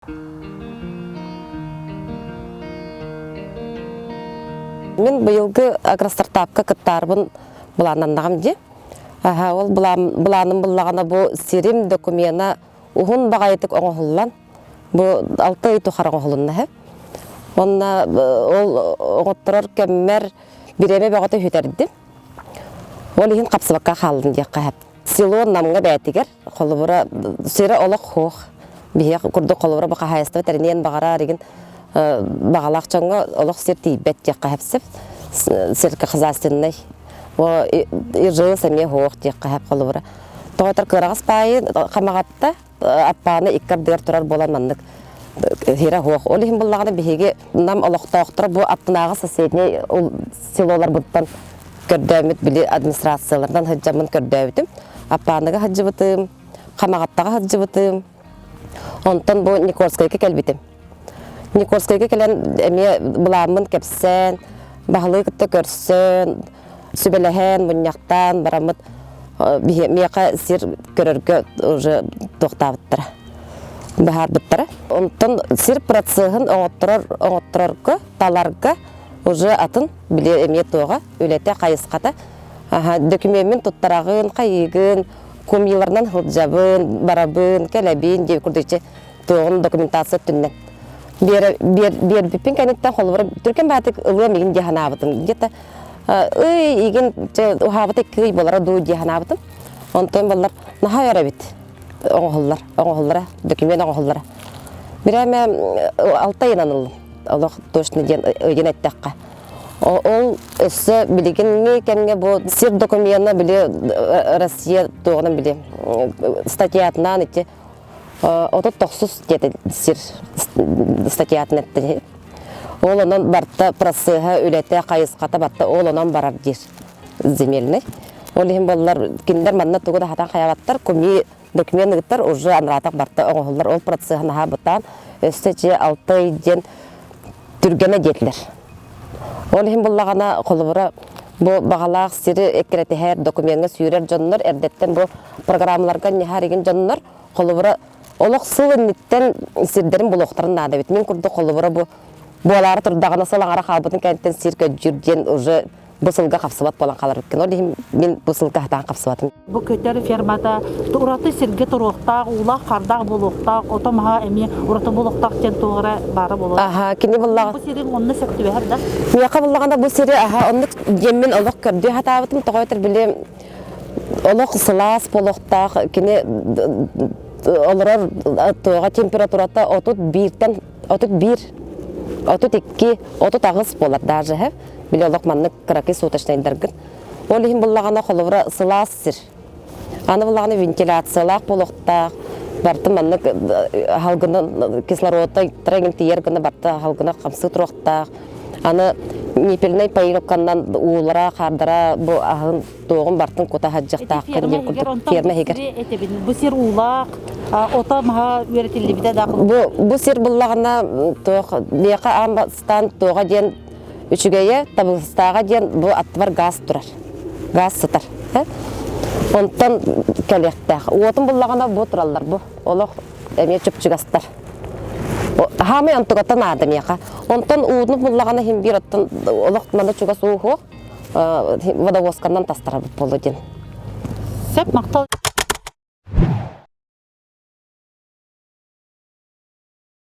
Мин быйылгы агростартапка кыттаарбын былааннаннаҕым дии. Аһа, ол былааным буллаҕына бу сирим докумена уһун баҕайытык оҥоһуллан, бу алта ый тухары оҥоһулунна һэ. Онно ол оҥотторор кэммэр бириэмэ бөҕөтө сүтэрдим. Ол иһин хапсыбакка хааллым диэххэ сөп. Село Намҥа бээтигэр холобура сирэ олох суох. Биһиэх курдук холобура бу хаһаайыстыба тэриниэн баҕарар игин баҕалаах дьоҥҥо олох сир тиийбэт диэххэ сөп. Сельскохозяйственнай. ИЖС эмиэ суох диэххэ сөп холобура. Тоҕо кыараҕас баайы Хамаҕатта Аппааны икки ардыгар турар буолан маннык сирэ суох. Ол иһин буллаҕына биһиги Нам олохтоохторо бу аттынааҕы соседний селоларбыттан көрдөөммүт били администрацияларынан сылдьаммын көрдөөбүтүм. Аппааныга сылдьыбытым, Хамаҕаттаҕа сылдьыбытым. Онтон бу Никольскайга кэлбитим. Никольскайга кэлэн эмиэ былааммын кэпсээн, баһылыгы кытта көрсөн, сүбэлэһэн, мунньахтаан бараммыт миэхэ сир көрөргө уже туохтаабыттара, быһаарбыттара. Онтон сир процеһын оҥотторор оҥотторорго, таларга уже атын били эмиэ туоҕа, үлэтэ, хайысхата. Дөкүмүөммүн туттараҕын, хайыыгын, кумьиларынан сылдьабын, барабын, кэлэбин диэбит курдук туоҕун документация өттүнэн биэрбиппин кэнниттэн холобура түргэн баатык ылыам игин дии санаабытым где-то ый игин уһаабыт икки ый буолара дуу дии санаабытым онтон боллар наһаа өр эбит оҥоһуллар оҥоһуллара документ оҥоһуллара бирээмэ алта ыйынан ыллым олох точно диэн ыйын эттэххэ ол өссө билигиҥҥи кэмҥэ бу сир докумена били Россия туоҕунан били статьятынан ити 39 диэтэ сир статьятын эттэ. Ол онон барта процеһа, үлэтэ, хайысхата барта ол онон барар диир земельный. Ол иһин боллар кинилэр манна тугу да хатан хайабаттар, куми документ ыгыттар уже анраатах барта оҥоһуллар. Ол процеһа наһаа бытаан, өссө че алтай диэн түргэнэ диэтилэр. Ол иһин буллаҕына холобура бу баҕалаах сири эккирэтиһэр, докумеҥҥа сүүрэр дьоннор эрдэттэн бу программаларга ньаһар игин дьоннор холобура олох сыл инниттэн сирдэрин булуохтарын наада эбит. Мин курдук холобура бу буолаары турдаҕына сыл аҥара хаалбытын кэнниттэн сир көдьүүр диэн уже бу сылга хапсыбат буолан хаалар эбиккин. Ол иһин мин бу сылга сатаан хапсыбатым. Бу көтөр фермата ураты сиргэ туруохтаах, уулаах, хардаах буолуохтаах, ото маһа эмиэ ураты буолуохтаах диэн туох эрэ баара буолуо. Аха, кини буллаҕа. Бу сириҥ онно сөп түбэһэр да? Миэхэ буллаҕына бу сири аха оннук диэммин олох көрдүү сатаабытым. Тоҕо этэр били олох сылаас буолуохтаах кини олорор туоҕа температурата 31-тэн 31 32 38 буолар даже били олох маннык кыракый суточнайдаргын ол иһин буллаҕына холобура сылаас сир аны буллаҕына вентиляциялаах буолуохтаах барыта маннык халгына кислородта тиийэр гына барыта халгына хамсыы туруохтаах аны ниппельнай поилканнан уулара хаардара бу аһын туоҕун бартын кута садьахтааххын диэн курдук ферма иһигэр бу сир уулаах ото маһа үөрэтиллибитэ да бу бу сир буллаҕына туох миэхэ аан бастаан туоҕа диэн үчүгэйэ табыгастааҕа диэн бу аттыбар газ турар газ сытар онтон кэлиэхтээх уотун буллаҕына бу тураллар бу олох эмиэ чупчугастар хаамай онтугата наада миэхэ онтон ууну буллаҕына иһин биир оттон олох манна чугас уу суох водовозканан тастарабыт буолуо диэн сөп махтал.